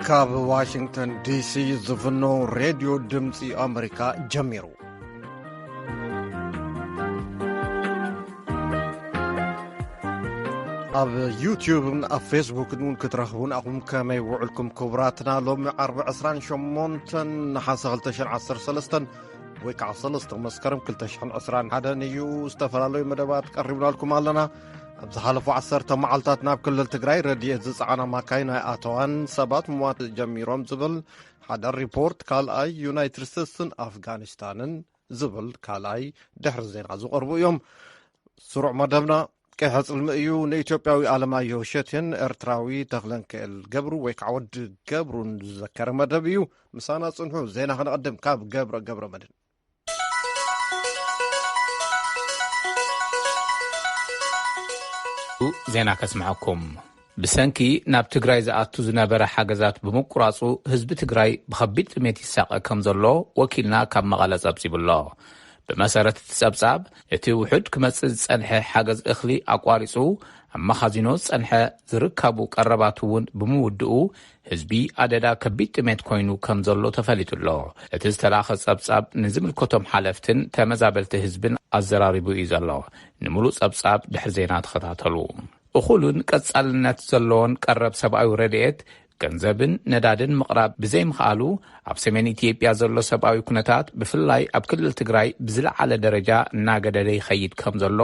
ካብ ዋሽንግተን ዲሲ ዝፍኖ ሬድዮ ድምፂ ኣመሪካ ጀሚሩ። ኣብ ዩትዩብን ኣብ ፌስቡክን እውን ክትረኽቡን ኣኹም። ከመይ ውዕልኩም ክቡራትና? ሎሚ ዓርቢ ዕስራን ሸሞንተን ነሓሰ ክልተ ሽሕን ዓሰርተ ሰለስተን ወይ ከዓ ሰለስተ መስከረም ክልተ ሽሕን ዕስራን ሓደን እዩ። ዝተፈላለዩ መደባት ቀሪብናልኩም ኣለና። ኣብ ዝሓለፉ ዓሰርተ መዓልታት ናብ ክልል ትግራይ ረድኤት ዝፀዓና ማካይን ኣይኣተዋን፣ ሰባት ምሟት ጀሚሮም ዝብል ሓደ ሪፖርት፣ ካልኣይ ዩናይትድ ስቴትስን ኣፍጋኒስታንን ዝብል ካልኣይ ድሕሪ ዜና ዝቐርቡ እዮም። ስሩዕ መደብና ቀይሕ ጽልሚ እዩ። ንኢትዮጵያዊ ኣለማየሁ እሸቴን ኤርትራዊ ተኽለንክኤል ገብሩ ወይ ከዓ ወዲ ገብሩን ዝዘከረ መደብ እዩ። ምሳና ጽንሑ። ዜና ከነቐድም ካብ ገብረ ገብረ መድህን። ዜና ከስምዐኩም። ብሰንኪ ናብ ትግራይ ዝኣቱ ዝነበረ ሓገዛት ብምቁራጹ ህዝቢ ትግራይ ብኸቢድ ጥሜት ይሳቐ ከም ዘሎ ወኪልና ካብ መቐለ ጸብጺቡ ኣሎ። ብመሰረት እቲ ጸብጻብ፣ እቲ ውሑድ ክመጽእ ዝጸንሐ ሓገዝ እኽሊ ኣቋሪጹ ኣብ መኻዚኖ ዝጸንሐ ዝርከቡ ቀረባት እውን ብምውድኡ ህዝቢ ኣደዳ ከቢድ ጥሜት ኮይኑ ከም ዘሎ ተፈሊጡ ኣሎ። እቲ ዝተላኸ ጸብጻብ ንዝምልከቶም ሓለፍትን ተመዛበልቲ ህዝብን ኣዘራሪቡ እዩ ዘሎ። ንምሉእ ጸብጻብ ድሕሪ ዜና ተኸታተሉ። እኹልን ቀጻልነት ዘለዎን ቀረብ ሰብኣዊ ረድኤት፣ ገንዘብን ነዳድን ምቕራብ ብዘይምኽኣሉ፣ ኣብ ሰሜን ኢትዮጵያ ዘሎ ሰብኣዊ ኩነታት፣ ብፍላይ ኣብ ክልል ትግራይ፣ ብዝለዓለ ደረጃ እናገደደ ይኸይድ ከም ዘሎ፣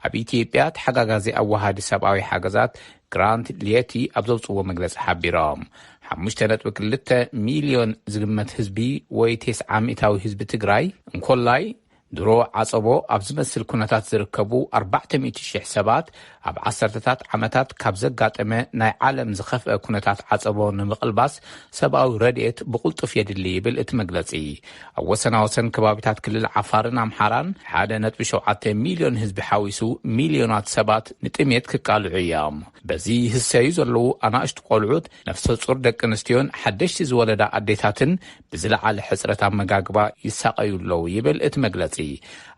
ኣብ ኢትዮጵያ ተሓጋጋዚ ኣዋሃዲ ሰብኣዊ ሓገዛት ግራንት ሊየቲ ኣብ ዘውፅዎ መግለፂ ሓቢሮም። ሓሙሽተ ነጥቢ ክልተ ሚልዮን ዝግመት ህዝቢ ወይ ተስዓ ሚእታዊ ህዝቢ ትግራይ እንኮላይ ድሮ ዓጸቦ ኣብ ዝመስል ኩነታት ዝርከቡ ኣርባዕተ ሚእቲ ሽሕ ሰባት ኣብ ዓሰርተታት ዓመታት ካብ ዘጋጠመ ናይ ዓለም ዝኸፍአ ኩነታት ዓጸቦ ንምቕልባስ ሰብኣዊ ረድኤት ብቕልጡፍ የድሊ ይብል እቲ መግለጺ። ኣብ ወሰናወሰን ከባቢታት ክልል ዓፋርን ኣምሓራን ሓደ ነጥቢ ሸውዓተ ሚልዮን ህዝቢ ሓዊሱ ሚልዮናት ሰባት ንጥሜት ክቃልዑ እዮም። በዚ ይህሰዩ ዘለዉ ኣናእሽቱ ቆልዑት፣ ነፍሰ ጹር ደቂ ኣንስትዮን ሓደሽቲ ዝወለዳ ኣዴታትን ብዝለዓለ ሕጽረት ኣመጋግባ ይሳቐዩ ኣለዉ ይብል እቲ መግለጺ።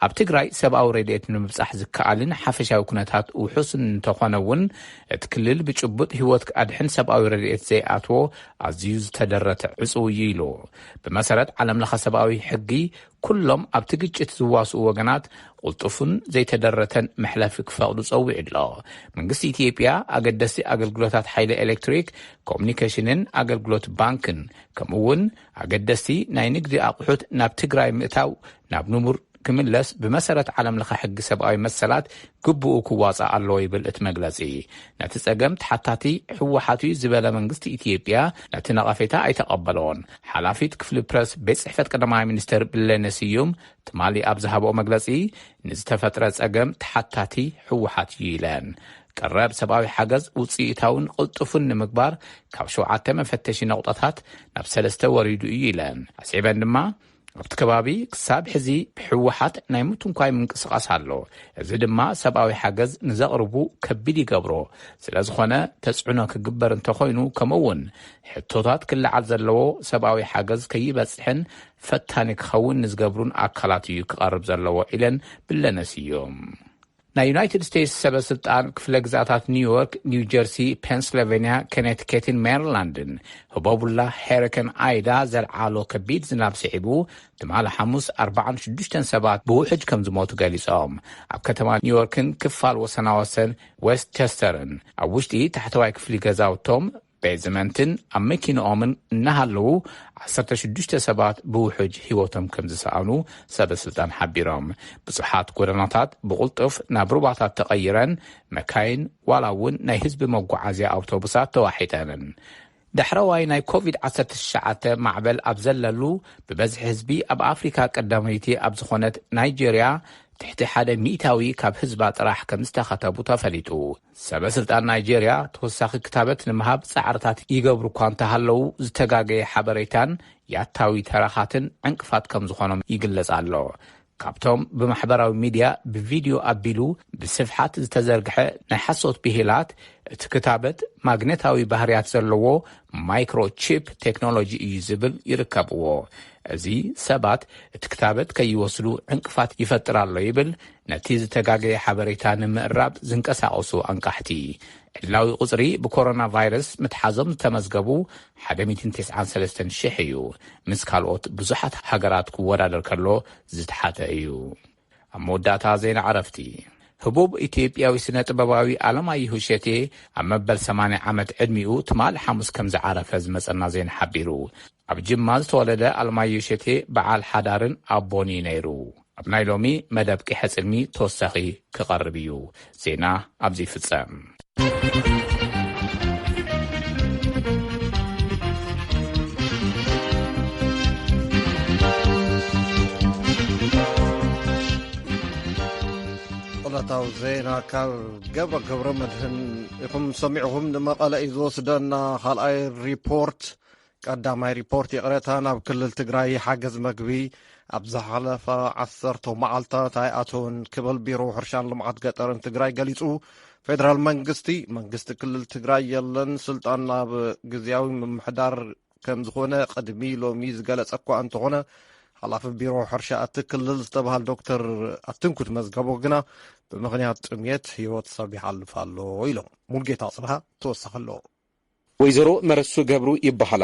ኣብ ትግራይ ሰብኣዊ ረድኤት ንምብጻሕ ዝከኣልን ሓፈሻዊ ኩነታት ውሑስን እንተኾነ እውን፣ እቲ ክልል ብጭቡጥ ህይወት ክኣድሕን ሰብኣዊ ረድኤት ዘይኣትዎ ኣዝዩ ዝተደረተ ዕጹው እዩ ኢሉ። ብመሰረት ዓለምለኸ ሰብኣዊ ሕጊ፣ ኩሎም ኣብቲ ግጭት ዝዋስኡ ወገናት ቅልጡፍን ዘይተደረተን መሕለፊ ክፈቕዱ ጸዊዑ ኣሎ። መንግስቲ ኢትዮጵያ ኣገደስቲ ኣገልግሎታት ሓይሊ ኤሌክትሪክ፣ ኮሙኒኬሽንን ኣገልግሎት ባንክን፣ ከምኡ እውን ኣገደስቲ ናይ ንግዲ ኣቑሑት ናብ ትግራይ ምእታው ናብ ንቡር ክምለስ ብመሰረት ዓለም ለኸ ሕጊ ሰብኣዊ መሰላት ግቡኡ ክዋፃእ ኣለዎ ይብል እቲ መግለፂ። ነቲ ፀገም ተሓታቲ ህወሓት እዩ ዝበለ መንግስቲ ኢትዮጵያ ነቲ ነቐፌታ ኣይተቐበሎን። ሓላፊት ክፍሊ ፕረስ ቤት ፅሕፈት ቀዳማይ ሚኒስትር ብለነ ስዩም ትማሊ ኣብ ዝሃብኦ መግለፂ፣ ንዝተፈጥረ ፀገም ተሓታቲ ህወሓት እዩ ኢለን። ቀረብ ሰብኣዊ ሓገዝ ውፅኢታውን ቅልጡፍን ንምግባር ካብ ሸውዓተ መፈተሺ ነቑጣታት ናብ ሰለስተ ወሪዱ እዩ ኢለን። ኣስዒበን ድማ፣ ኣብቲ ከባቢ ክሳብ ሕዚ ብህወሓት ናይ ምትንኳይ ምንቅስቓስ ኣሎ። እዚ ድማ ሰብኣዊ ሓገዝ ንዘቕርቡ ከቢድ ይገብሮ። ስለ ዝኾነ ተጽዕኖ ክግበር እንተኾይኑ፣ ከምኡ እውን ሕቶታት ክለዓል ዘለዎ ሰብኣዊ ሓገዝ ከይበጽሕን ፈታኒ ክኸውን ንዝገብሩን ኣካላት እዩ ክቐርብ ዘለዎ ኢለን ብለነ ስዩም። ናይ ዩናይትድ ስቴትስ ሰበ ስልጣን ክፍለ ግዛታት ኒውዮርክ፣ ኒው ጀርሲ፣ ፔንስልቬንያ፣ ኮኔቲኬትን ሜሪላንድን ህቦቡላ ሄሪከን ኣይዳ ዘልዓሎ ከቢድ ዝናብ ስዒቡ ትማሊ ሓሙስ ኣርባዓን ሽዱሽተን ሰባት ብውሕጅ ከም ዝሞቱ ገሊጾም። ኣብ ከተማ ኒውዮርክን ክፋል ወሰናወሰን ዌስትቸስተርን ኣብ ውሽጢ ታሕተዋይ ክፍሊ ገዛውቶም ቤዝመንትን ኣብ መኪንኦምን እናሃለዉ ዓሰርተ ሽዱሽተ ሰባት ብውሕጅ ህይወቶም ከም ዝሰኣኑ ሰበ ስልጣን ሓቢሮም። ብዙሓት ጎደናታት ብቕልጡፍ ናብ ሩባታት ተቐይረን፣ መካይን ዋላ እውን ናይ ህዝቢ መጓዓዝያ ኣውቶቡሳት ተዋሒጠንን። ዳሕረዋይ ናይ ኮቪድ ዓሰርተ ትሽዓተ ማዕበል ኣብ ዘለሉ፣ ብበዝሒ ህዝቢ ኣብ ኣፍሪካ ቀዳመይቲ ኣብ ዝኾነት ናይጄርያ ትሕቲ ሓደ ሚእታዊ ካብ ህዝባ ጥራሕ ከም ዝተኸተቡ ተፈሊጡ። ሰበ ስልጣን ናይጄርያ ተወሳኺ ክታበት ንምሃብ ጻዕርታት ይገብሩ እኳ እንተሃለዉ፣ ዝተጋገየ ሓበሬታን ያታዊ ተረኻትን ዕንቅፋት ከም ዝኾኖም ይግለጽ ኣሎ። ካብቶም ብማሕበራዊ ሚድያ ብቪድዮ ኣቢሉ ብስፍሓት ዝተዘርግሐ ናይ ሓሶት ብሂላት፣ እቲ ክታበት ማግነታዊ ባህርያት ዘለዎ ማይክሮቺፕ ቴክኖሎጂ እዩ ዝብል ይርከብዎ። እዚ ሰባት እቲ ክታበት ከይወስዱ ዕንቅፋት ይፈጥር ኣሎ ይብል ነቲ ዝተጋገየ ሓበሬታ ንምእራብ ዝንቀሳቐሱ ኣንቃሕቲ። ዕላዊ ቁጽሪ ብኮሮና ቫይረስ ምትሓዞም ዝተመዝገቡ ሓደ ሚእትን ተስዓን ሰለስተን ሽሕ እዩ። ምስ ካልኦት ብዙሓት ሃገራት ክወዳደር ከሎ ዝተሓተ እዩ። ኣብ መወዳእታ ዜና ዕረፍቲ። ህቡብ ኢትዮጵያዊ ስነ ጥበባዊ ኣለማየሁ እሸቴ ኣብ መበል ሰማንያ ዓመት ዕድሚኡ ትማል ሓሙስ ከም ዝዓረፈ ዝመጸና ዜና ሓቢሩ። ኣብ ጅማ ዝተወለደ ኣለማየሁ እሸቴ በዓል ሓዳርን ኣቦን እዩ ነይሩ። ኣብ ናይ ሎሚ መደብ ቂሐ ጽልሚ ተወሳኺ ክቐርብ እዩ። ዜና ኣብዚ ይፍጸም። ዕለታዊ ዜና ካብ ገብረ ገብረ መድህን ኢኹም ሰሚዕኹም። ንመቐለ እዩ ዝወስደና። ካልኣይ ሪፖርት፣ ቀዳማይ ሪፖርት ይቕረታ፣ ናብ ክልል ትግራይ ሓገዝ መግቢ ኣብ ዝሓለፈ ዓሰርተ መዓልታት ኣይኣተውን ክብል ቢሮ ሕርሻን ልምዓት ገጠርን ትግራይ ገሊጹ። ፌደራል መንግስቲ፣ መንግስቲ ክልል ትግራይ የለን ስልጣን ናብ ግዝያዊ ምምሕዳር ከም ዝኾነ ቅድሚ ሎሚ ዝገለጸ እኳ እንተኾነ፣ ሓላፊ ቢሮ ሕርሻ እቲ ክልል ዝተባህል ዶክተር ኣትንኩት መዝገቦ ግና ብምኽንያት ጥምየት ህይወት ሰብ ይሓልፍ ኣሎ ኢሎም። ሙልጌታ ጽብሃ ተወሳኺ ኣለዎ። ወይዘሮ መረሱ ገብሩ ይበሃላ።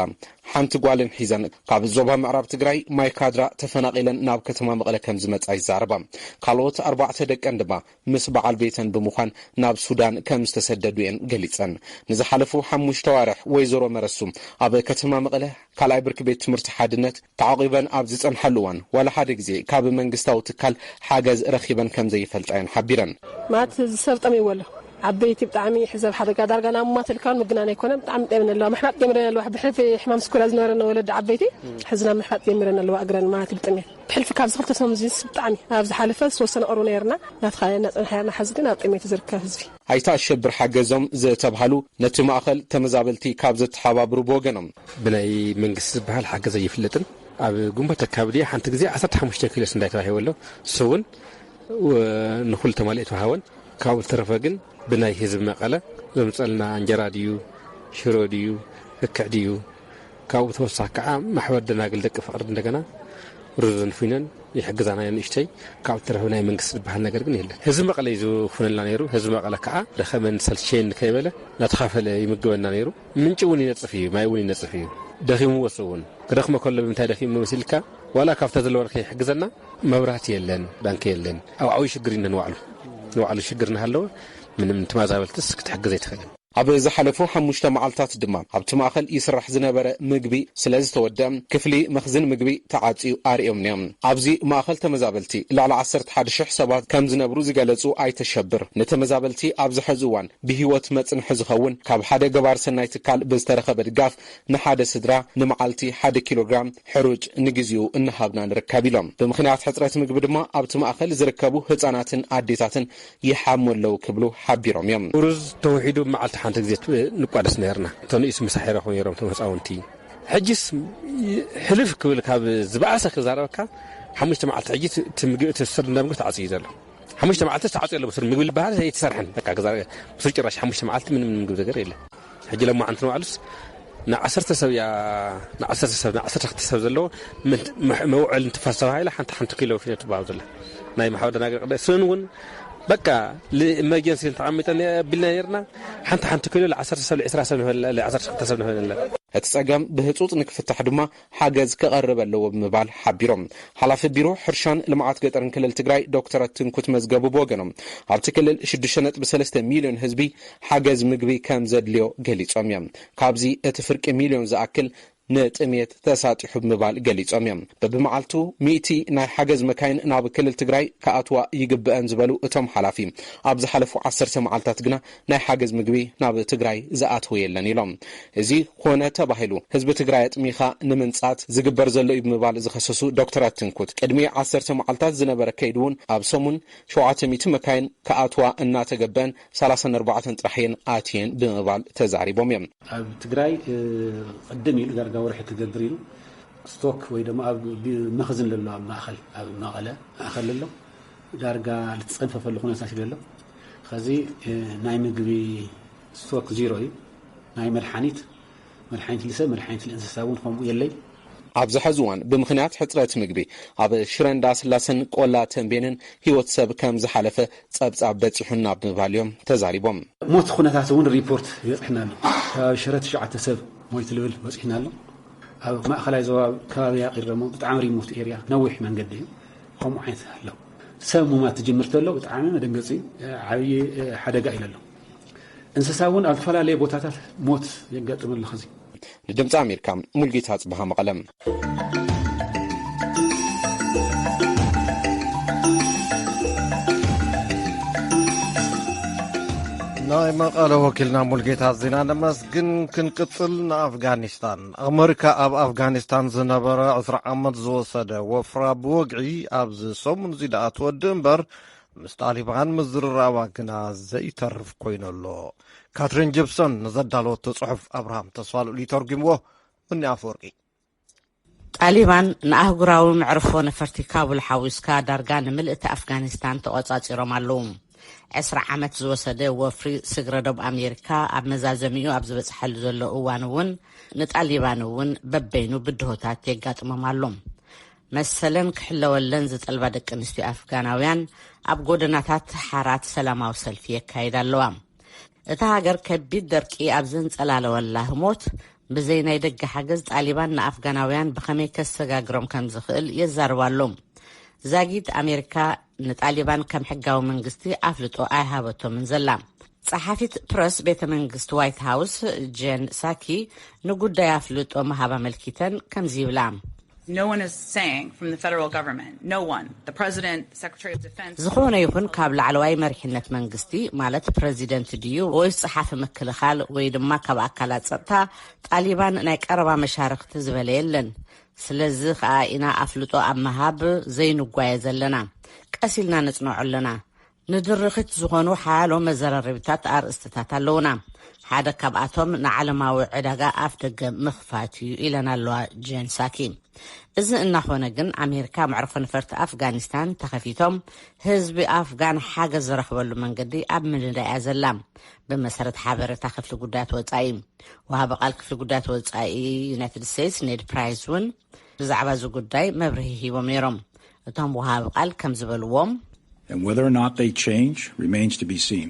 ሓንቲ ጓልን ሒዘን ካብ ዞባ ምዕራብ ትግራይ ማይ ካድራ ተፈናቒለን ናብ ከተማ መቐለ ከም ዝመጻ ይዛረባ። ካልኦት ኣርባዕተ ደቀን ድማ ምስ በዓል ቤተን ብምዃን ናብ ሱዳን ከም ዝተሰደዱ እየን ገሊጸን። ንዝሓለፉ ሓሙሽተ ዋርሕ ወይዘሮ መረሱ ኣብ ከተማ መቐለ ካልኣይ ብርኪ ቤት ትምህርቲ ሓድነት ተዓቒበን ኣብ ዝጸንሓሉ እዋን ዋላ ሓደ ግዜ ካብ መንግስታዊ ትካል ሓገዝ ረኺበን ከም ዘይፈልጣ እየን ሓቢረን። ማለት እዚ ሰብ ጠሚዎ ኣሎ። ዓበይቲ ብጣዕሚ ሕዚ ኣብ ሓደጋ ዳርጋ ናብ ሞት ልካን ምግናን ኣይኮነን። ብጣዕሚ ጠሚና ኣለዋ። ምሕባጥ ጀሚረን ኣለዋ። ብሕልፊ ሕማም ስኩላ ዝነበረን ወለዲ ዓበይቲ ሕዚ ናብ ምሕባጥ ጀሚረን ኣለዋ። እግረን ማለት ብጥሜት ብሕልፊ ካብዚ ክልተ ሰሙን እዚ ብጣዕሚ ኣብ ዝሓለፈ ዝተወሰነ ቅርቡ ነይርና ናትኻ እናጸንሓ ነርና። ሕዚ ግን ኣብ ጥሜት ዝርከብ ህዝቢ። ኣይተ ኣሸብር ሓገዞም ዝተብሃሉ ነቲ ማእኸል ተመዛበልቲ ካብ ዘተሓባብሩ ብወገኖም፣ ብናይ መንግስቲ ዝበሃል ሓገዝ ኣይፍለጥን። ኣብ ግንቦት ኣካባቢ ድያ ሓንቲ ግዜ ዓሰርተ ሓሙሽተ ኪሎ ስንዳይ ተዋሂቡ ኣሎ። እሱ እውን ወ-፣ ንኹሉ ተማሊኡ ተዋሃወን። ካብኡ ዝተረፈ ግን ብናይ ህዝቢ መቐለ ዘምፀልና እንጀራ ድዩ፣ ሽሮ ድዩ፣ ክክዕ ድዩ፣ ካብኡ ተወሳኺ ከዓ ማሕበር ደናግል ደቂ ፍቕሪ እንደገና ሩዝን ፉይነን ይሕግዛና እየን ንእሽተይ። ካብኡ ዝተረፈ ናይ መንግስቲ ዝበሃል ነገር ግን የለን። ህዝቢ መቐለ እዩ ዝውፍነልና ነይሩ። ህዝቢ መቐለ ከዓ ደኸመን ሰልቸየን ከይበለ እናተኻፈለ ይምግበና ነይሩ። ምንጪ እውን ይነፅፍ እዩ፣ ማይ እውን ይነፅፍ እዩ። ደኺሙ ወፁ እውን ክደኽመ ከሎ ብምንታይ ደኺሙ መሲልካ ዋላ ካብታ ዘለወን ከይሕግዘና መብራህቲ የለን፣ ባንኪ የለን። ኣብ ዓብዪ ሽግር እዩ ንዋዕሉ። ንዋዕሉ ሽግር እናሃለወ ምንም ተመዛበልትስ ክትሕግዝ ኣይትኽእልን። ኣብ ዝሓለፉ ሓሙሽተ መዓልታት ድማ ኣብቲ ማእኸል ይስራሕ ዝነበረ ምግቢ ስለ ዝተወደአ ክፍሊ መኽዝን ምግቢ ተዓፅዩ ኣርእዮም እዮም። ኣብዚ ማእኸል ተመዛበልቲ ልዕሊ ዓሰርተ ሓደ ሽሕ ሰባት ከም ዝነብሩ ዝገለፁ ኣይተ ኣሸብር፣ ንተመዛበልቲ ኣብዚ ሕዚ እዋን ብህይወት መፅንሒ ዝኸውን ካብ ሓደ ገባር ሰናይ ትካል ብዝተረኸበ ድጋፍ ንሓደ ስድራ ንመዓልቲ ሓደ ኪሎ ግራም ሕሩጭ ንግዚኡ እናሃብና ንርከብ ኢሎም። ብምኽንያት ሕፅረት ምግቢ ድማ ኣብቲ ማእኸል ዝርከቡ ህፃናትን ኣዴታትን ይሓሙ ኣለዉ ክብሉ ሓቢሮም እዮም። ሩዝ ተውሒዱ መዓልቲ ሓንቲ ግዜ ት-፣ ንቋደስ ነርና። እቶም ንእስ ምሳሕ ይረኽቡ ነይሮም፣ እቶም ህፃውንቲ። ሕጅስ ሕልፍ ክብል ካብ ዝበኣሰ ክዛረበካ፣ ሓሙሽተ መዓልቲ ሕጂ እቲ ምግቢ፣ እቲ ስር እንዳ ምግቢ ተዓፅዩ ዘሎ። ሓሙሽተ መዓልቲ ተዓፅዩ ኣሎ። ብሱር ምግቢ ዝበሃል ኣይተሰርሐን። በቃ ገዛ ብሱር ጭራሽ ሓሙሽተ መዓልቲ ምንም ምግቢ ነገር የለን። ሕጂ ሎማዓንቲ ንባዕሉስ ንዓሰርተ ሰብ እያ፣ ንዓሰርተ ሰብ፣ ንዓሰርተ ክልተ ሰብ ዘለዎ ምን-፣ መ-፣ መውዐሊ እንትፋስ ተባሂላ ሓንቲ ሓንቲ ኪሎ ፊኖ ትበሃል ዘላ። ናይ ማሕበር ደናግል ቅዳሴ ስን እውን በቃ ል-፣ ኢመርጀንሲ እንተዓሚጠን ኣቢልና ነርና። ሓንቲ ሓንቲ ኪሎ ለ ዓሰርተ ሰብ፣ ለ ዕስራ ሰብ ንበላ፣ ለ ዓሰርተ ክልተ ሰብ ንበላ። እቲ ጸገም ብህጹጽ ንክፍታሕ ድማ ሓገዝ ክቐርብ ኣለዎ ብምባል ሓቢሮም። ሓላፊ ቢሮ ሕርሻን ልምዓት ገጠርን ክልል ትግራይ ዶክተር ኣትንኩት መዝገቡ ብወገኖም፣ ኣብቲ ክልል ሽዱሽተ ነጥቢ ሰለስተ ሚልዮን ህዝቢ ሓገዝ ምግቢ ከም ዘድልዮ ገሊጾም እዮም። ካብዚ እቲ ፍርቂ ሚልዮን ዝኣክል ንጥሜት ተሳጢሑ ብምባል ገሊጾም እዮም። በብመዓልቱ ሚእቲ ናይ ሓገዝ መካይን ናብ ክልል ትግራይ ክኣትዋ ይግብአን ዝበሉ እቶም ሓላፊ፣ ኣብ ዝሓለፉ ዓሰርተ መዓልታት ግና ናይ ሓገዝ ምግቢ ናብ ትግራይ ዝኣተወ የለን ኢሎም። እዚ ኮነ ተባሂሉ ህዝቢ ትግራይ ኣጥሚኻ ንምንጻት ዝግበር ዘሎ እዩ ብምባል ዝኸሰሱ ዶክተር ኣትንኩት፣ ቅድሚ ዓሰርተ መዓልታት ዝነበረ ከይዲ እውን ኣብ ሰሙን ሸውዓተ ሚእቲ መካይን ክኣትዋ እናተገበአን ሰላሳን ኣርባዕተን ጥራሕ እየን ኣትየን ብምባል ተዛሪቦም እዮም። ኣብ ትግራይ፣ እ፣ ቅድም ኢሉ ዳርጋ ወርሒ ክገብር ኢሉ ስቶክ ወይ ድማ ኣብ ቢ-፣ መኽዝን ዘሎ ኣብ ማእኸል፣ ኣብ መቐለ ማእኸል ዘሎ ዳርጋ ልትፀንፈፈሉ ኩነታት እዩ ዘሎ። ኸዚ፣ እ፣ ናይ ምግቢ ስቶክ ዚሮ እዩ። ናይ መድሓኒት፣ መድሓኒት ልሰብ፣ መድሓኒት ልእንስሳ እውን ከምኡ የለይ። ኣብዚ ሐዚ እዋን ብምኽንያት ሕፅረት ምግቢ ኣብ ሽረ እንዳስላሰን ቆላ ተንቤንን ህይወት ሰብ ከም ዝሓለፈ ፀብፃብ በፂሑና ብምባል እዮም ተዛሪቦም። ሞት ኩነታት እውን ሪፖርት ይበፅሕና ኣሎ። ከባቢ ሽረ ትሽዓተ ሰብ ሞይቱ ልብል በፂሕና ኣሎ። ኣብ ማእኸላይ ዞባ ከባቢ ያቒር ደሞ ብጣዕሚ ሪሞት ኤርያ ነዊሕ መንገዲ እዩ። ከምኡ ዓይነት ኣሎ። ሰብ ሙማት ትጅምር ተሎ ብጣዕሚ መደንገፂ ዓብዪ ሓደጋ እዩ ኣሎ። እንስሳ እውን ኣብ ዝተፈላለየ ቦታታት ሞት የጋጥም ኣሎ። ኸዚ ንድምፂ ኣሜሪካ ሙልጌታ ጽብሃ መቐለም። ናይ መቐለ ወኪልና ሙልጌታ ዜና ነመስግን። ክንቅጽል ንኣፍጋኒስታን። ኣመሪካ ኣብ ኣፍጋኒስታን ዝነበረ ዕስራ ዓመት ዝወሰደ ወፍራ ብወግዒ ኣብዚ ሰሙን እዚ ደኣ ትወዲ እምበር፣ ምስ ጣሊባን ምዝርራባ ግና ዘይተርፍ ኮይኑ ኣሎ። ካትሪን ጂፕሰን ንዘዳለወቶ ጽሑፍ ኣብርሃም ተስፋልኡል ይተርጉምዎ። እኒ ኣፈወርቂ። ጣሊባን ንኣህጉራዊ መዕርፎ ነፈርቲ ካቡል ሓዊስካ ዳርጋ ንምልእቲ ኣፍጋኒስታን ተቖጻጺሮም ኣለዉ። ዕስራ ዓመት ዝወሰደ ወፍሪ ስግረ ዶብ ኣሜሪካ ኣብ መዛዘሚኡ ኣብ ዝበጽሓሉ ዘሎ እዋን እውን ንጣሊባን እውን በበይኑ ብድሆታት የጋጥሞም ኣሎ። መሰለን ክሕለወለን ዝጠልባ ደቂ ኣንስትዮ ኣፍጋናውያን ኣብ ጎደናታት ሓራት ሰላማዊ ሰልፊ የካይዳ ኣለዋ። እታ ሃገር ከቢድ ደርቂ ኣብ ዘንጸላለወላ ህሞት፣ ብዘይ ናይ ደገ ሓገዝ ጣሊባን ንኣፍጋናውያን ብኸመይ ከሰጋግሮም ከም ዝኽእል የዛርባ ኣሎ። ዛጊት ኣሜሪካ ንጣሊባን ከም ሕጋዊ መንግስቲ ኣፍልጦ ኣይሃበቶምን ዘላ። ጸሓፊት ፕረስ ቤተ መንግስቲ ዋይት ሃውስ ጄን ሳኪ ንጉዳይ ኣፍልጦ ምሃብ ኣመልኪተን ከምዚ ይብላ። No one is saying from the federal government, no one, the president, secretary of defense. ዝኾነ ይኹን ካብ ላዕለዋይ መሪሕነት መንግስቲ፣ ማለት ፕረዚደንት ድዩ ወይስ ጸሓፊ ምክልኻል ወይ ድማ ካብ ኣካላት ጸጥታ ጣሊባን ናይ ቀረባ መሻርኽቲ ዝበለ የለን። ስለዚ ኸኣ ኢና ኣፍልጦ ኣብ ምሃብ ዘይንጓየ ዘለና። ቀስ ኢልና ነጽንዖ ኣለና። ንድርኺት ዝኾኑ ሓያሎ መዘራረቢታት ኣርእስትታት ኣለዉና። ሓደ ካብኣቶም ንዓለማዊ ዕዳጋ ኣፍ ደገ ምኽፋት እዩ ኢለን ኣለዋ ጄን ሳኪ። እዚ እናኾነ ግን ኣሜሪካ መዕርፎ ነፈርቲ ኣፍጋኒስታን ተኸፊቶም ህዝቢ ኣፍጋን ሓገዝ ዝረኽበሉ መንገዲ ኣብ ምንዳይ እያ ዘላ። ብመሰረት ሓበሬታ ክፍሊ ጉዳያት ወጻኢ፣ ወሃቢ ቃል ክፍሊ ጉዳያት ወጻኢ ዩናይትድ ስቴትስ ኔድ ፕራይስ እውን ብዛዕባ እዚ ጉዳይ መብርሂ ሂቦም ነይሮም። እቶም ወሃቢ ቃል ከም ዝበልዎም፣ And whether or not they change remains to be seen.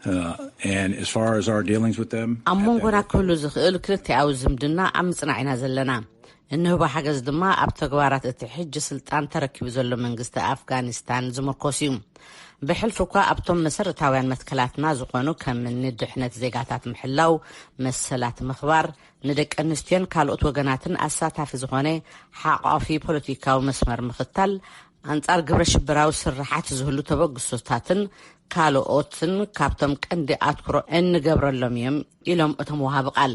Uh, and as far as our dealings with them, ኣብ መንጎና ክህሉ ዝኽእል ክልቲኣዊ ዝምድና ኣብ ምጽናዕ ኢና ዘለና። እንህቦ ሓገዝ ድማ ኣብ ተግባራት እቲ ሕጂ ስልጣን ተረኪቡ ዘሎ መንግስቲ ኣፍጋኒስታን ዝምርኮስ እዩ። ብሕልፊ እኳ ኣብቶም መሰረታውያን መትከላትና ዝኾኑ ከም እኒ ድሕነት ዜጋታት ምሕላው፣ መሰላት ምኽባር፣ ንደቂ ኣንስትዮን ካልኦት ወገናትን ኣሳታፊ ዝኾነ ሓቋፊ ፖለቲካዊ መስመር ምኽታል፣ ኣንጻር ግብረ ሽበራዊ ስርሓት ዝህሉ ተበግሶታትን ካልኦትን ካብቶም ቀንዲ ኣትኩሮ እንገብረሎም እዮም ኢሎም እቶም ወሃቢ ቃል።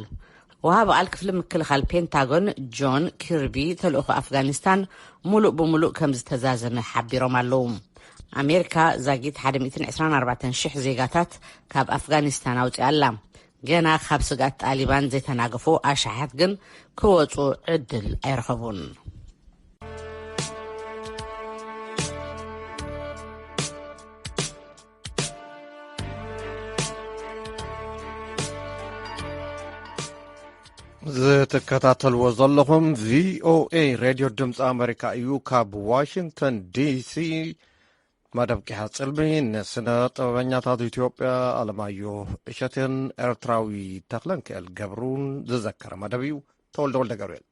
ወሃቢ ቃል ክፍሊ ምክልኻል ፔንታጎን ጆን ኪርቢ ተልእኾ ኣፍጋኒስታን ሙሉእ ብሙሉእ ከም ዝተዛዘመ ሓቢሮም ኣለዉ። ኣሜሪካ ዛጊት ሓደ ሚእትን ዕስራን ኣርባዕተን ሽሕ ዜጋታት ካብ ኣፍጋኒስታን ኣውፅኣ ኣላ። ገና ካብ ስግኣት ጣሊባን ዘይተናገፉ ኣሽሓት ግን ክወፁ ዕድል ኣይረኸቡን። ዝትከታተልዎ ዘለኹም ቪኦኤ ሬድዮ ድምፂ ኣሜሪካ እዩ። ካብ ዋሽንግተን ዲሲ መደብ ቂሓ ጽልሚ ንስነ ጥበበኛታት ኢትዮጵያ ኣለማዮ እሸቴን ኤርትራዊ ተኽለንክኤል ገብሩን ዝዘከረ መደብ እዩ። ተወልደ ወልደ ገብርኤል።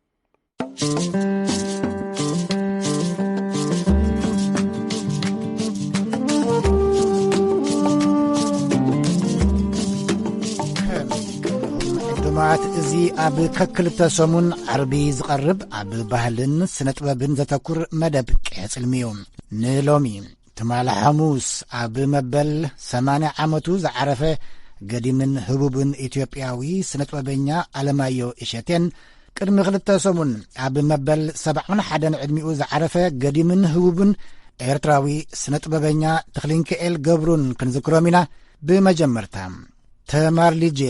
ዕዱማት፣ እዚ ኣብ ከክልተ ሰሙን ዓርቢ ዝቐርብ ኣብ ባህልን ስነ ጥበብን ዘተኩር መደብ ቂሐ ጽልሚ እዩ። ንሎሚ ትማሊ ሓሙስ ኣብ መበል ሰማንያ ዓመቱ ዝዓረፈ ገዲምን ህቡብን ኢትዮጵያዊ ስነ ጥበበኛ ኣለማዮ እሸቴን፣ ቅድሚ ክልተ ሰሙን ኣብ መበል ሰብዓን ሓደን ዕድሚኡ ዝዓረፈ ገዲምን ህቡብን ኤርትራዊ ስነ ጥበበኛ ተኽሊንክኤል ገብሩን ክንዝክሮም ኢና። ብመጀመርታ፣ ተማር ልጄ፣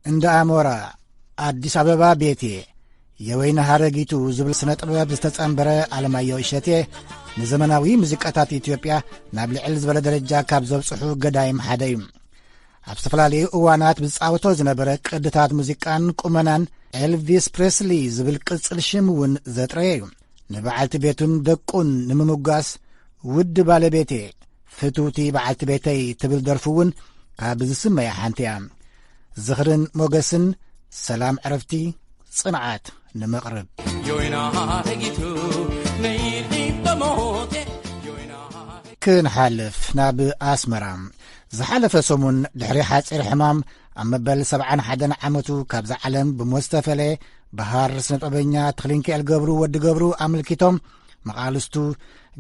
እንዳ ኣሞራ፣ ኣዲስ ኣበባ ቤቴ፣ የወይን ሃረጊቱ ዝብል ስነ ጥበብ ዝተጸንበረ ኣለማዮ እሸቴ፣ ንዘመናዊ ሙዚቃታት ኢትዮጵያ ናብ ልዕል ዝበለ ደረጃ ካብ ዘብጽሑ ገዳይም ሓደ እዩ። ኣብ ዝተፈላለዩ እዋናት ብዝጻወቶ ዝነበረ ቅድታት ሙዚቃን ቁመናን ኤልቪስ ፕሬስሊ ዝብል ቅጽል ሽም እውን ዘጥረየ እዩ። ንበዓልቲ ቤቱን ደቁን ንምምጓስ፣ "ውድ ባለቤቴ፣ ፍትውቲ በዓልቲ ቤተይ" ትብል ደርፉ እውን ካብ ዝስመያ ሓንቲ እያ። ዝኽርን ሞገስን፣ ሰላም ዕረፍቲ፣ ጽንዓት ንመቕርብ። ዮይና ሃረጊቱ ነይልኝ በሞቴ ዮይና ሃረ- ክንሓልፍ ናብ ኣስመራ። ዝሓለፈ ሰሙን ድሕሪ ሓጺር ሕማም ኣብ መበል ሰብዓን ሓደን ዓመቱ ካብዛ ዓለም ብሞት ዝተፈለየ በሃር ስነጥበበኛ ተኽሊንኪኤል ገብሩ ወዲ ገብሩ ኣመልኪቶም መቓልስቱ፣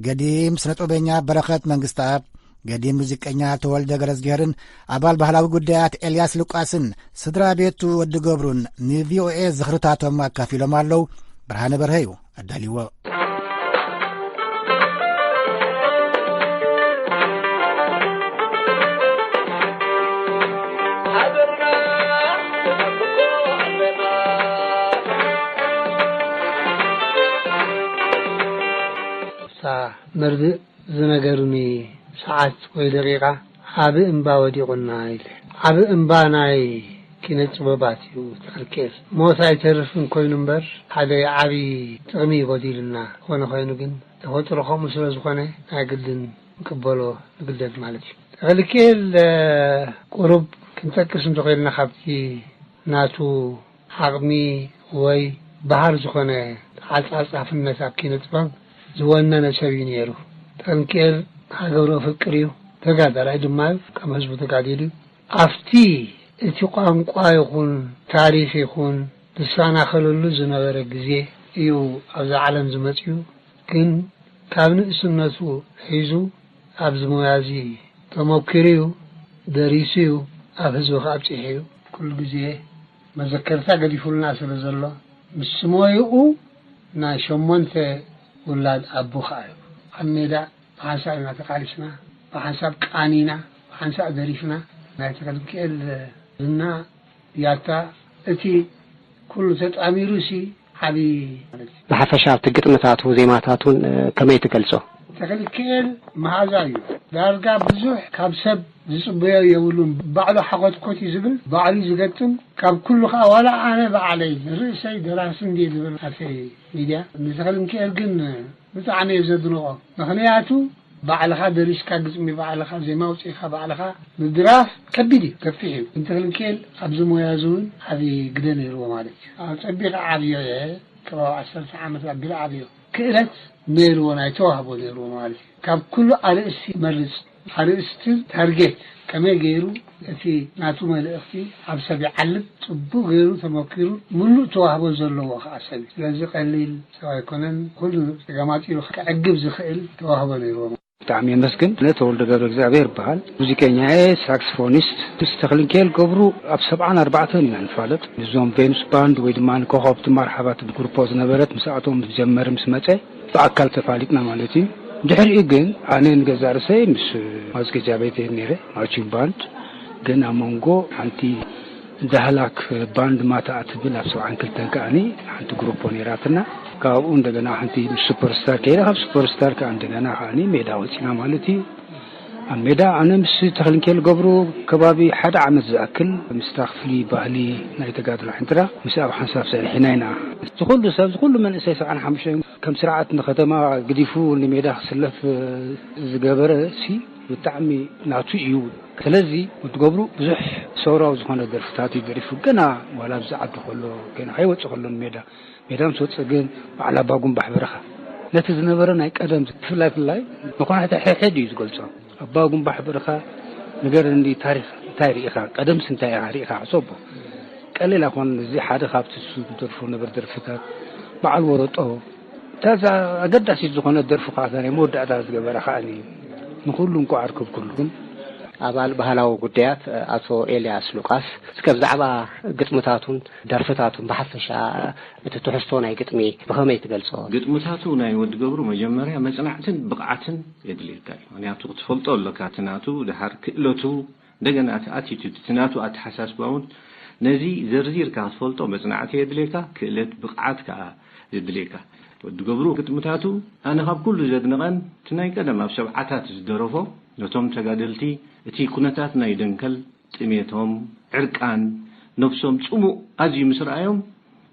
ገዲም ስነጥበበኛ በረኸት መንግስተኣብ፣ ገዲም ሙዚቀኛ ተወልደ ገረዝግሄርን ኣባል ባህላዊ ጉዳያት ኤልያስ ሉቃስን ስድራ ቤቱ ወዲ ገብሩን ንቪኦኤ ዝኽርታቶም ኣካፊሎም ኣለዉ። ብርሃነ በርሀ እዩ ኣዳልዎ። እሳ መርድእ ዝነገሩኒ ሰዓት ወይ ደቂቃ ዓቢ እምባ ወዲቑና ኢለ። ዓቢ እምባ ናይ ኪነ ጥበባት እዩ ተኽልኪኤል። ሞት ኣይተርፍን ኮይኑ እምበር ሓደ ዓቢ ጥቕሚ ይጎዲልና። ዝኾነ ኮይኑ ግን ተፈጥሮ ከምኡ ስለ ዝኾነ ናይ ግድን ንቅበሎ ንግደድ ማለት እዩ። ተኽልኪኤል ቁሩብ ክንጠቅስ እንተኾይንና ካብቲ ናቱ ዓቕሚ ወይ በሃር ዝኾነ ተዓጻጻፍነት ኣብ ኪነ ጥበብ ዝወነነ ሰብ እዩ ነይሩ። ጠንቅኤል ሃገሩ ኣፍቅር እዩ፣ ተጋዳላይ ድማ እዩ፣ ከም ህዝቡ ተጋዲሉ እዩ። ኣብቲ እቲ ቋንቋ ይኹን ታሪኽ ይኹን ዝሰናኸለሉ ዝነበረ ግዜ እዩ ኣብዛ ዓለም ዝመጽኡ። ግን ካብ ንእስነቱ ሒዙ ኣብዚ ሞያ እዚ ተመኪሩ እዩ፣ ደሪሱ እዩ፣ ኣብ ህዝቢ ከኣ ኣብጺሑ እዩ። ኩሉ ግዜ መዘከርታ ገዲፉልና ስለ ዘሎ ምስ ሞይኡ ናይ ሸሞንተ ውላድ ኣቦ ከኣ እዩ። ኣብ ሜዳ ብሓንሳእ ኢና ተቃሊስና፣ ብሓንሳብ ቃኒና፣ ብሓንሳእ ደሪፍና። ናይ ተኽለሚካኤል ዝና ያታ እቲ ኩሉ ተጣሚሩ ሲ ዓቢ ማለት እዩ። ብሓፈሻ ኣብቲ ግጥምታቱ ዜማታቱን ከመይ ትገልጾ? ተኽልክኤል መሃዛ እዩ። ዳርጋ ብዙሕ ካብ ሰብ ዝጽበዮ የብሉን። ባዕሉ ሓኾትኮት እዩ ዝብል፣ ባዕሉ እዩ ዝገጥም። ካብ ኩሉ ከኣ ዋላ ኣነ ባዕለይ ርእሰይ ደራሲ እንድየ ዝብል ኣብቲ ሚድያ። ንተኽልምክኤል ግን ብጣዕሚ እየ ዘድንቖ። ምኽንያቱ ባዕልኻ ደሪስካ ግጥሚ፣ ባዕልኻ ዜማ ኣውጺእካ፣ ባዕልኻ ምድራፍ ከቢድ እዩ፣ ከፊሕ እዩ። ንተኽልምክኤል ኣብዚ ሞያ እዚ እውን ዓቢ ግደ ነይርዎ ማለት እዩ። ኣጸቢቐ ዓብዮ እየ፣ ከባቢ ዓሰርተ ዓመት ኣቢለ ዓብዮ። ክእለት ነይርዎ፣ ናይ ተዋህቦ ነይርዎ ማለት እዩ። ካብ ኩሉ ኣርእስቲ ይመርጽ። ኣርእስትን ታርጌት ከመይ ገይሩ እቲ ናቱ መልእኽቲ ኣብ ሰብ ይዓልብ ጽቡቕ ገይሩ ተመኪሩ፣ ምሉእ ተዋህቦ ዘለዎ ከኣ ሰብ እዩ። ስለዚ ቀሊል ሰብ ኣይኮነን። ኩሉ ተገማጢሉ ከዕግብ ዝኽእል ተዋህቦ ነይርዎ። ብጣዕሚ የመስግን። ኣነ ተወልደ ገብረ እግዚኣብሔር እበሃል። ሙዚቀኛ እየ፣ ሳክስፎኒስት። ምስ ተኽልንኬል ገብሩ ኣብ ሰብዓን ኣርባዕተን ኢና ንፋለጥ። ንዞም ቬኑስ ባንድ ወይ ድማ ንኮኸብቲ ማርሓባት ግሩፖ ዝነበረት ምስኣቶም ምስ ጀመረ ምስ መጸ ብኣካል ተፋሊጥና ማለት እዩ። ድሕሪኡ ግን ኣነ ንገዛእ ርእሰይ ምስ ማዝገጃ ቤት እየ ነይረ፣ ማርቺንግ ባንድ። ግን ኣብ መንጎ ሓንቲ ዳህላክ ባንድ ማታ እትብል ኣብ ሰብዓን ክልተን ከኣኒ ሓንቲ ግሩፖ ነይራትና። ካብኡ እንደገና ሓንቲ ምስ ሱፐርስታር ከይደ፣ ካብ ሱፐርስታር ከኣ እንደገና ከኣኒ ሜዳ ወጺና ማለት እዩ። ኣብ ሜዳ ኣነ ምስ ተኽልንኬል ገብሩ ከባቢ ሓደ ዓመት ዝኣክል ምስታ ክፍሊ ባህሊ ናይ ተጋድሎ ሕንትራ ምስ ኣብ ሓንሳብ ሰሪሕና ኢና። ዝኹሉ ሰብ፣ ዝኹሉ መንእሰይ ሰብዓን ሓሙሽተን ከም ስርዓት ንከተማ ግዲፉ ንሜዳ ክስለፍ ዝገበረ ሲ ብጣዕሚ ናቱ እዩ። ስለዚ ወዲ ገብሩ ብዙሕ ሰውራዊ ዝኾነ ደርፍታት እዩ ደሪፉ። ገና ዋላ ኣብዚ ዓዲ ከሎ፣ ገና ከይወጽእ ከሎ ንሜዳ፣ ሜዳ ምስ ወጽእ ግን በዓል ኣባ ጉንባሕ በረኻ ነቲ ዝነበረ ናይ ቀደም ብፍላይ ፍላይ ንኾነ ሕተ ሕድሕድ እዩ ዝገልጾ። ኣባ ጉንባሕ በረኻ ንገረኒ ታሪኽ እንታይ ርኢኻ? ቀደምስ እንታይ ኢኻ ርኢኻ? ሕሰቦ። ቀሊል ኣይኮነን። እዚ ሓደ ካብቲ እሱ ዝደርፎ ነበር ደርፍታት በዓል ወረጦ። እታ እዛ ኣገዳሲት ዝኾነት ደርፉ ከኣ እዛ ናይ መወዳእታ ዝገበራ ከኣ ንኹሉ እንቋዕ ኣርከብኩሉ። ኣባል ባህላዊ ጉዳያት ኣቶ ኤልያስ ሉቃስ፣ እስከ ብዛዕባ ግጥምታቱን ደርፍታቱን ብሓፈሻ እቲ ትሕዝቶ ናይ ግጥሚ ብኸመይ ትገልጾ? ግጥምታቱ ናይ ወዲ ገብሩ መጀመርያ መጽናዕትን ብቕዓትን የድልየካ እዩ። ምኽንያቱ ክትፈልጦ ኣለካ እቲ ናቱ ድሓር ክእለቱ፣ እንደገና እቲ ኣቲቱድ፣ እቲ ናቱ ኣተሓሳስባ እውን ነዚ ዘርዚርካ ክትፈልጦ መጽናዕቲ የድልየካ፣ ክእለት ብቕዓት ከኣ የድልየካ። ወዲ ገብሩ ግጥምታቱ ኣነ ካብ ኩሉ ዘድንቐን እቲ ናይ ቀደም ኣብ ሰብዓታት ዝደረፎ ነቶም ተጋደልቲ እቲ ኩነታት ናይ ደንከል ጥሜቶም፣ ዕርቃን፣ ነብሶም ጽሙእ ኣዝዩ ምስ ረኣዮም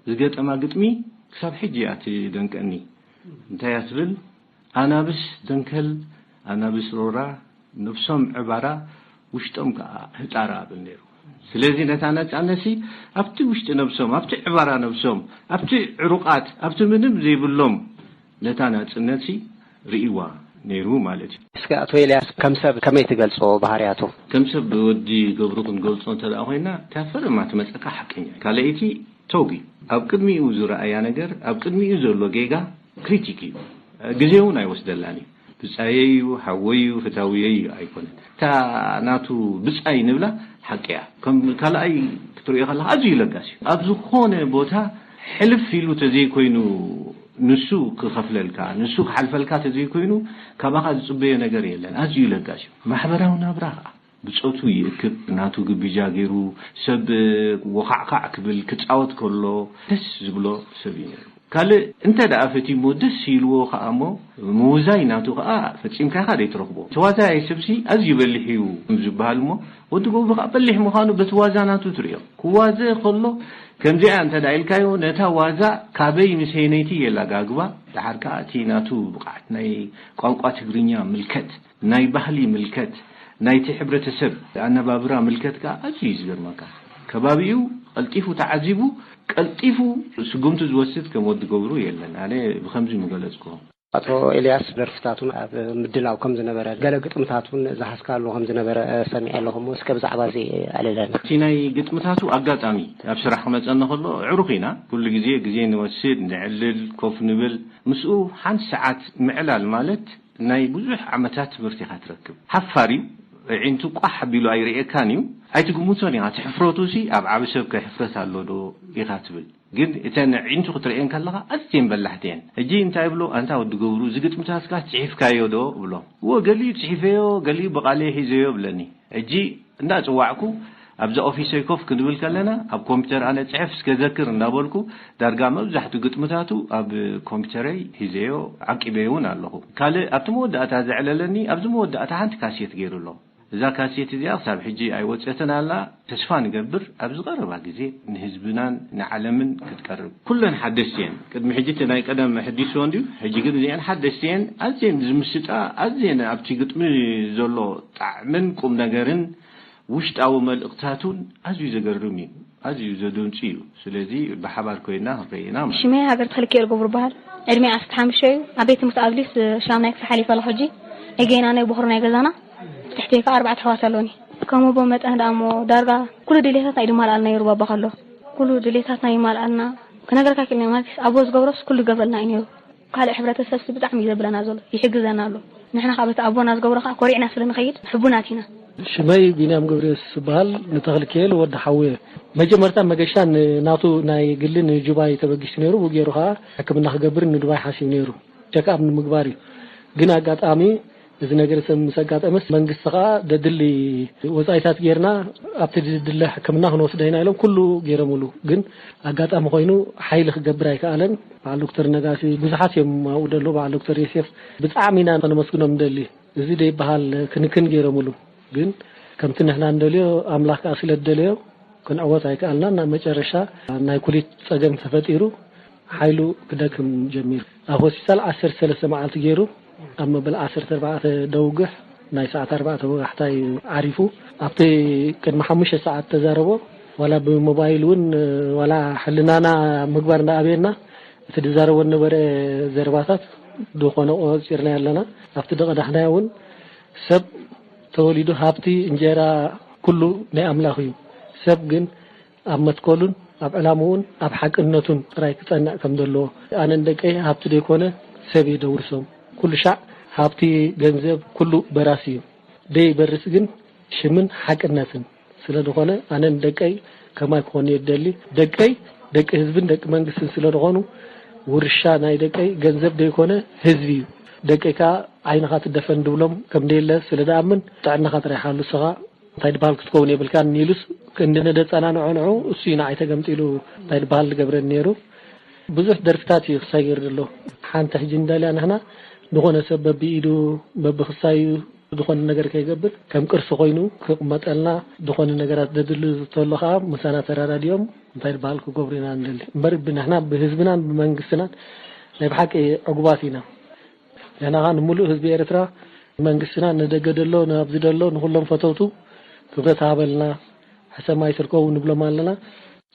ዝገጠማ ግጥሚ ክሳብ ሕጂ እያ ትደንቀኒ። እንታይ እያ ትብል? ኣናብስ ደንከል፣ ኣናብስ ሮራ፣ ነብሶም ዕባራ፣ ውሽጦም ከኣ ህጣራ እብል ነይሩ። ስለዚ ነታ ነጻነትሲ ኣብቲ ውሽጢ ነብሶም፣ ኣብቲ ዕባራ ነብሶም፣ ኣብቲ ዕሩቓት፣ ኣብቲ ምንም ዘይብሎም ነታ ናጽነትሲ ርእይዋ ነይሩ ማለት እዩ። እስከ ኣቶ ኤልያስ ከም ሰብ ከመይ ትገልጾ ባህርያቱ? ከም ሰብ ወዲ ገብሩ ክንገልጾ እንተ ደኣ ኮይና፣ እታ ፈረማ ትመጸካ ሓቀኛ እዩ። ካልኣይቲ ተውግ እዩ። ኣብ ቅድሚኡ ዝረኣያ ነገር፣ ኣብ ቅድሚኡ ዘሎ ጌጋ ክሪቲክ እዩ። ግዜ እውን ኣይወስደላን እዩ። ብጻየይ እዩ፣ ሓወይ እዩ፣ ፍታውየይ እዩ ኣይኮነን። እታ ናቱ ብጻይ ንብላ ሓቂ እያ። ከም ካልኣይ ክትርእዮ ከለኻ ኣዝዩ ለጋስ እዩ። ኣብ ዝኾነ ቦታ ሕልፍ ኢሉ ተዘይኮይኑ ንሱ ክኸፍለልካ፣ ንሱ ክሓልፈልካ ተዘይኮይኑ ካባኻ ዝጽበዮ ነገር የለን። ኣዝዩ ለጋስ እዩ። ማሕበራዊ ናብራ ኸኣ ብጾቱ ይእክብ፣ ናቱ ግብጃ ገይሩ ሰብ ወኻዕካዕ ክብል ክጻወት ከሎ ደስ ዝብሎ ሰብ እዩ ነይሩ። ካልእ እንተ ደኣ ፈትዩሞ ደስ ኢልዎ ኸኣ እሞ ምውዛይ ናቱ ኸኣ ፈጺምካ ኢኻ ዘይትረኽቦ። ተዋዛያይ ሰብሲ ኣዝዩ በሊሕ እዩ ከም ዝበሃል እሞ ወዲ ገብሩ ኸኣ በሊሕ ምዃኑ በቲ ዋዛ ናቱ ትርእዮ። ክዋዘ ከሎ ከምዚኣ እንተ ደኣ ኢልካዮ ነታ ዋዛ ካበይ ምስ ሄነይቲ የላጋግባ። ደሓር ከኣ እቲ ናቱ ብቕዓት ናይ ቋንቋ ትግርኛ ምልከት ናይ ባህሊ ምልከት፣ ናይቲ ሕብረተሰብ ኣነባብራ ምልከት ከኣ ኣዝዩ እዩ ዝገርመካ። ከባቢኡ ቀልጢፉ ተዓዚቡ፣ ቀልጢፉ ስጉምቲ ዝወስድ ከም ወዲ ገብሩ የለን። ኣነ ብኸምዚ ምገለጽክዎ። ኣቶ ኤልያስ ደርፍታቱን ኣብ ምድላው ከም ዝነበረ፣ ገለ ግጥምታቱን ዝሓዝካሉ ከም ዝነበረ ሰሚዐ ኣለኹ። እሞ እስከ ብዛዕባ እዚ ኣልለና። እቲ ናይ ግጥምታቱ ኣጋጣሚ ኣብ ስራሕ ክመጸኒ ከሎ ዕሩኽ ኢና። ኩሉ ግዜ ግዜ ንወስድ፣ ንዕልል፣ ኮፍ ንብል። ምስኡ ሓንቲ ሰዓት ምዕላል ማለት ናይ ብዙሕ ዓመታት ትምህርቲ ኢኻ ትረክብ። ሓፋር እዩ። ኣዒንቱ ቋሕ ኣቢሉ ኣይርእየካን እዩ። ኣይትግምቶን ኢኻ። እቲ ሕፍረቱሲ ኣብ ዓቢ ሰብ ከ ሕፍረት ኣሎ ዶ ኢኻ ትብል። ግን እተን ኣዒንቱ ክትርእየን ከለኻ ኣዝየን በላሕቲ እየን። ሕጂ እንታይ ይብሎ፣ ኣንታ ወዲ ገብሩ፣ እዚ ግጥምታትካ ጽሒፍካዮ ዶ እብሎ። እወ፣ ገሊኡ ጽሒፈዮ፣ ገሊኡ ብቓለይ ሒዘዮ እብለኒ። ሕጂ እንዳጸዋዕኩ ኣብዛ ኦፊሰይ ኮፍ ክንብል ከለና ኣብ ኮምፒተር ኣነ ጽሕፍ እስከ ዘክር እንዳበልኩ ዳርጋ መብዛሕቱ ግጥምታቱ ኣብ ኮምፒተረይ ሒዘዮ ዓቂበዮ እውን ኣለኹ። ካልእ ኣብቲ መወዳእታ ዘዕለለኒ ኣብዚ መወዳእታ ሓንቲ ካሴት ገይሩ ኣሎ። እዛ ካሴት እዚኣ ክሳብ ሕጂ ኣይወጸትን ኣላ። ተስፋ ንገብር ኣብዚ ቀረባ ግዜ ንህዝብናን ንዓለምን ክትቀርብ። ኩለን ሓደስቲ እየን። ቅድሚ ሕጂ እቲ ናይ ቀደም ሕዲስዎ እንድዩ፣ ሕጂ ግን እዚአን ሓደስቲ እየን። ኣዝየን ዝምስጣ፣ ኣዝየን ኣብቲ ግጥሚ ዘሎ ጣዕምን ቁም ነገርን ውሽጣዊ መልእኽታቱን ኣዝዩ ዘገርም እዩ፣ ኣዝዩ ዘደንጹ እዩ። ስለዚ ብሓባር ኮይና ክንርእይ ኢና። ሽመይ ሃገር ተኽልኪኤል ገብሩ በሃል። ዕድመይ ዓሰርተ ሓሙሽተ እዩ። ኣብ ቤት ትምህርቲ ኣብሊስ ሻምናይ ክፍሊ ሓሊፈ ኣለኹ። ሕጂ ኤጌና ናይ ቦኽሪ ናይ ገዛና ትሕተይ ከኣ ኣርባዕተ ኣሕዋት ኣለውኒ። ከም ኣቦ መጠን ደኣ እሞ ዳርጋ ኩሉ ድሌታትና እዩ ድማልኣልና ነይሩ። ባባ ከሎ ኩሉ ድሌታትና ይማልኣልና። ክነግረካ ክእል ማለት ኣቦ ዝገብሮስ ኩሉ ይገብረልና እዩ ነይሩ። ካልእ ሕብረተሰብሲ ብጣዕሚ እዩ ዘብለና ዘሎ፣ ይሕግዘና ኣሎ። ንሕና ካብ እቲ ኣቦና ዝገብሮ ከዓ ኮሪዕና ስለ ንኸይድ ሕቡናት ኢና። ሽመይ ቢንያም ገብረየሱስ ዝበሃል፣ ንተኽልኪኤል ወዲ ሓውየ። መጀመርታ መገሻ ንናቱ ናይ ግሊ ንጁባይ ተበጊሱ ነይሩ። ብኡ ገይሩ ከዓ ሕክምና ክገብር ንዱባይ ሓሲቡ ነይሩ፣ ቸክኣፕ ንምግባር እዩ። ግን ኣጋጣሚ እዚ ነገር ሰብ ምስ ኣጋጠመስ መንግስቲ ከዓ ደድሊ ወፃኢታት ጌርና ኣብቲ ዝድለ ሕክምና ክንወስዶ ኢና ኢሎም ኩሉ ገይሮምሉ። ግን ኣጋጣሚ ኮይኑ ሓይሊ ክገብር ኣይከኣለን። በዓል ዶክተር ነጋሲ ብዙሓት እዮም ኣብኡ ደሎ፣ በዓል ዶክተር ዮሴፍ ብጣዕሚ ኢና ከነመስግኖም ንደሊ። እዚ ደይበሃል ክንክን ገይሮምሉ። ግን ከምቲ ንሕና እንደልዮ ኣምላኽ ከዓ ስለ ዝደለዮ ክንዕወት ኣይከኣልናን። ናብ መጨረሻ ናይ ኩሊት ጸገም ተፈጢሩ ሓይሉ ክደክም ጀሚሩ። ኣብ ሆስፒታል ዓሰርተ ሰለስተ መዓልቲ ገይሩ ኣብ መበል ዓሰርተ ኣርባዕተ ደውግሕ ናይ ሰዓት ኣርባዕተ ወጋሕታ እዩ ዓሪፉ። ኣብቲ ቅድሚ ሓሙሽተ ሰዓት ተዛረቦ ዋላ ብሞባይል እውን ዋላ ሕልናና ምግባር እንዳኣበየና እቲ ዝዛረቦ ዝነበረ ዘረባታት ዝኾነ ቆፂርና ኣለና። ኣብቲ ደቐዳሕናዮ እውን ሰብ ተወሊዱ ሃብቲ እንጀራ ኩሉ ናይ ኣምላኽ እዩ። ሰብ ግን ኣብ መትከሉን ኣብ ዕላምኡን ኣብ ሓቅነቱን ጥራይ ክጸንዕ ከም ዘለዎ። ኣነ ንደቀይ ሃብቲ ዘይኮነ ሰብ እየ ደውርሶም። ኩሉ ሻዕ ሃብቲ ገንዘብ ኩሉ በራሲ እዩ። ደይበርስ ግን ሽምን ሓቅነትን ስለ ዝኾነ ኣነ ንደቀይ ከማይ ክኾኑ እየ ዝደሊ። ደቀይ ደቂ ህዝብን ደቂ መንግስትን ስለ ዝኾኑ ውርሻ ናይ ደቀይ ገንዘብ ዘይኮነ ህዝቢ እዩ። ደቀይ ከዓ ዓይንኻ ትደፈን ድብሎም ከም ደየለ ስለ ደኣምን ጥዕናኻ ጥራይ ሓሉ ንስኻ እንታይ ድበሃል ክትከውን የብልካን ኢሉስ ክንዲ ነደጸናንዖ ንዑ እሱ እዩ ንዓይ ተገምጢሉ እንታይ ድበሃል ዝገብረኒ ነይሩ። ብዙሕ ደርፍታት እዩ ክሳይ ገይሩ ዘሎ። ሓንቲ ሕጂ ንደልያ ንሕና ዝኾነ ሰብ በብኢዱ በብክሳዩ ዝኾነ ነገር ከይገብር ከም ቅርሲ ኮይኑ ክቕመጠልና፣ ዝኾነ ነገራት ዘድሊ ተሎ ከዓ ምሳና ተረዳዲኦም እንታይ ዝበሃል ክገብሩ ኢና ንደሊ። እምበር ብንሕና ብህዝብናን ብመንግስትናን ናይ ብሓቂ ዕጉባት ኢና። ንሕና ከዓ ንምሉእ ህዝቢ ኤርትራ፣ መንግስትና፣ ንደገ ደሎ፣ ናብዚ ደሎ፣ ንኩሎም ፈተውቱ ክብረት ሃበልና፣ ሕሰም ኣይትርከቡ ንብሎም ኣለና።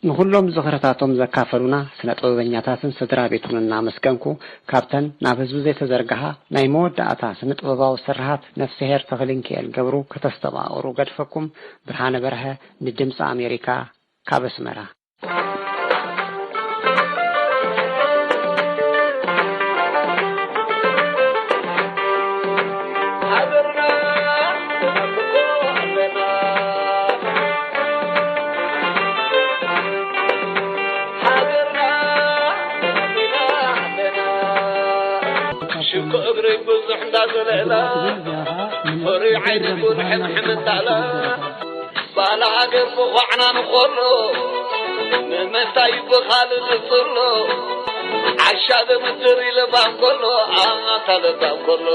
ንኹሎም ዝኽርታቶም ዘካፈሉና ስነ ጥበበኛታትን ስድራ ቤቱን እናመስገንኩ፣ ካብተን ናብ ህዝቢ ዘይተዘርግሃ ናይ መወዳእታ ስነ ጥበባዊ ስርሃት ነፍስሄር ተኽሊንኪኤል ገብሩ ከተስተማቕሩ ገድፈኩም። ብርሃነ በርሀ ንድምፂ ኣሜሪካ ካብ ኣስመራ። ሽኮ እግረይ ብዙሕ እንዳዘለላ ፍሩይ ዓይኒ ብዙሕ ሕምሕም እንዳላ ባህሊ ሃገር ብኳዕና ንኾሎ ንምንታይ ብኻል ዝፅሎ ዓሻ ብምድር ይልባም ከሎ ኣታ ልባም ከሎ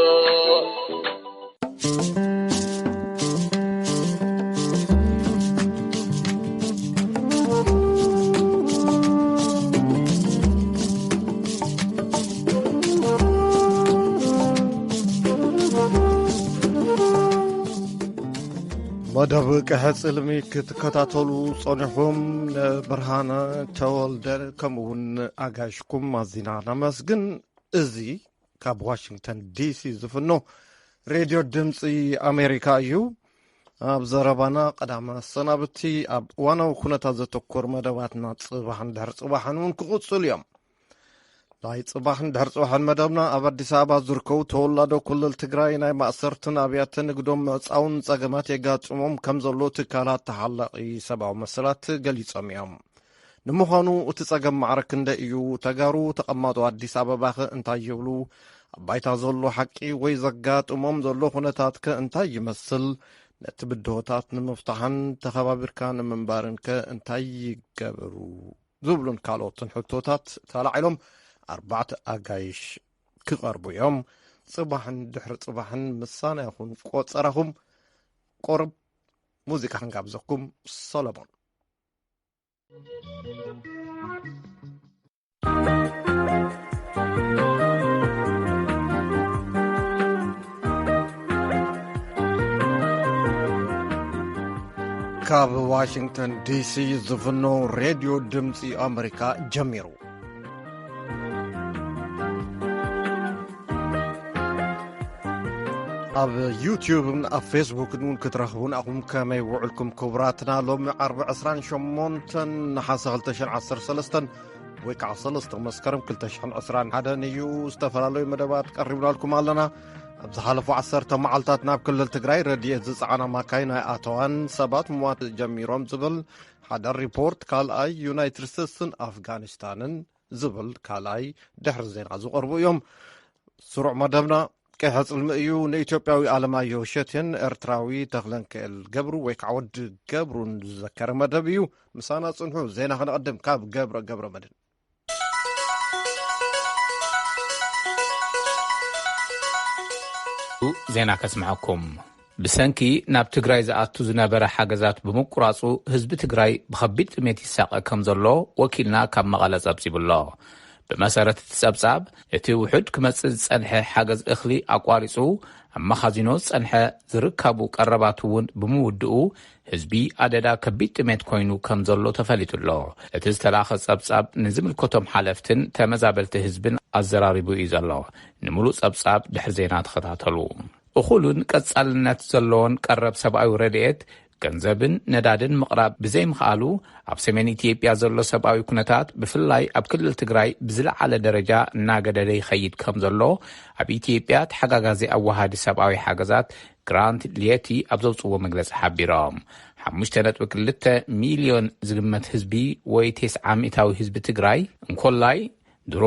መደብ ቀሐ ጽልሚ ክትከታተሉ ጸኒሕኩም ንብርሃነ ተወልደ ከምኡ እውን ኣጋይሽኩም ኣዚና ነመስግን። እዚ ካብ ዋሽንግተን ዲሲ ዝፍኖ ሬድዮ ድምፂ ኣሜሪካ እዩ። ኣብ ዘረባና ቀዳመ ኣሰናብቲ ኣብ እዋናዊ ኩነታት ዘተኮር መደባትና ጽባሕን ድሕሪ ጽባሕን እውን ክቕጽሉ እዮም። ናይ ጽባሕን ድሕሪ ጽባሕን መደብና ኣብ ኣዲስ ኣበባ ዝርከቡ ተወላዶ ክልል ትግራይ ናይ ማእሰርትን ኣብያተ ንግዶም ምዕጻውን ጸገማት የጋጥሞም ከም ዘሎ ትካላት ተሓላቒ ሰብኣዊ መሰላት ገሊጾም እዮም። ንምዃኑ እቲ ጸገም ማዕረ ክንደይ እዩ? ተጋሩ ተቐማጦ ኣዲስ ኣበባኸ እንታይ ይብሉ? ኣብ ባይታ ዘሎ ሓቂ ወይ ዘጋጥሞም ዘሎ ኩነታትከ እንታይ ይመስል? ነቲ ብድሆታት ንምፍታሕን ተኸባቢርካ ንምንባርንከ እንታይ ይገብሩ? ዝብሉን ካልኦትን ሕቶታት ተላዒሎም ኣርባዕተ ኣጋይሽ ክቐርቡ እዮም። ጽባሕን ድሕሪ ጽባሕን ምሳና ይኹን ቆጸራኹም። ቆርብ ሙዚቃ ክንጋብዘኩም። ሰሎሞን። ካብ ዋሽንግተን ዲሲ ዝፍኖ ሬድዮ ድምፂ ኣሜሪካ ጀሚሩ። ኣብ ዩትዩብን ኣብ ፌስቡክን እውን ክትረኽቡን ኣኹም ከመይ ውዕልኩም ክቡራትና። ሎሚ ዓርቢ ዕስራን ሸሞንተን ነሓሰ ክልተ ሽሕን ዓሰርተ ሰለስተን ወይ ከዓ ሰለስተ መስከረም ክልተ ሽሕን ዕስራን ሓደን እዩ። ዝተፈላለዩ መደባት ቀሪብናልኩም ኣለና። ኣብ ዝሓለፉ ዓሰርተ መዓልታት ናብ ክልል ትግራይ ረድኤት ዝፀዓና ማካይ ናይ ኣተዋን ሰባት ምሟት ጀሚሮም ዝብል ሓደ ሪፖርት፣ ካልኣይ ዩናይትድ ስቴትስን ኣፍጋኒስታንን ዝብል ካልኣይ ድሕሪ ዜና ዝቐርቡ እዮም። ስሩዕ መደብና ቀይሐ ጽልሚ እዩ። ንኢትዮጵያዊ ኣለማየሁ እሸቴን ኤርትራዊ ተኽለንክኤል ገብሩ ወይ ከዓ ወዲ ገብሩን ዝዘከረ መደብ እዩ። ምሳና ጽንሑ። ዜና ከነቐድም ካብ ገብረ ገብረ መድህን። ዜና ከስምዐኩም። ብሰንኪ ናብ ትግራይ ዝኣቱ ዝነበረ ሓገዛት ብምቁራጹ ህዝቢ ትግራይ ብኸቢድ ጥሜት ይሳቐ ከም ዘሎ ወኪልና ካብ መቐለ ጸብጺቡ ኣሎ። ብመሰረት እቲ ጸብጻብ፣ እቲ ውሑድ ክመጽእ ዝጸንሐ ሓገዝ እኽሊ ኣቋሪጹ ኣብ መኻዚኖ ዝጸንሐ ዝርከቡ ቀረባት እውን ብምውድኡ ህዝቢ ኣደዳ ከቢድ ጥሜት ኮይኑ ከም ዘሎ ተፈሊጡ ኣሎ። እቲ ዝተላኸ ጸብጻብ ንዝምልከቶም ሓለፍትን ተመዛበልቲ ህዝብን ኣዘራሪቡ እዩ ዘሎ። ንምሉእ ጸብጻብ ድሕሪ ዜና ተኸታተሉ። እኹልን ቀጻልነት ዘለዎን ቀረብ ሰብኣዊ ረድኤት፣ ገንዘብን ነዳድን ምቕራብ ብዘይምኽኣሉ፣ ኣብ ሰሜን ኢትዮጵያ ዘሎ ሰብኣዊ ኩነታት፣ ብፍላይ ኣብ ክልል ትግራይ፣ ብዝለዓለ ደረጃ እናገደደ ይኸይድ ከም ዘሎ፣ ኣብ ኢትዮጵያ ተሓጋጋዚ ኣዋሃዲ ሰብኣዊ ሓገዛት ግራንት ሊየቲ ኣብ ዘውፅዎ መግለፂ ሓቢሮም። ሓሙሽተ ነጥቢ ክልተ ሚልዮን ዝግመት ህዝቢ ወይ ተስዓ ሚእታዊ ህዝቢ ትግራይ እንኮላይ ድሮ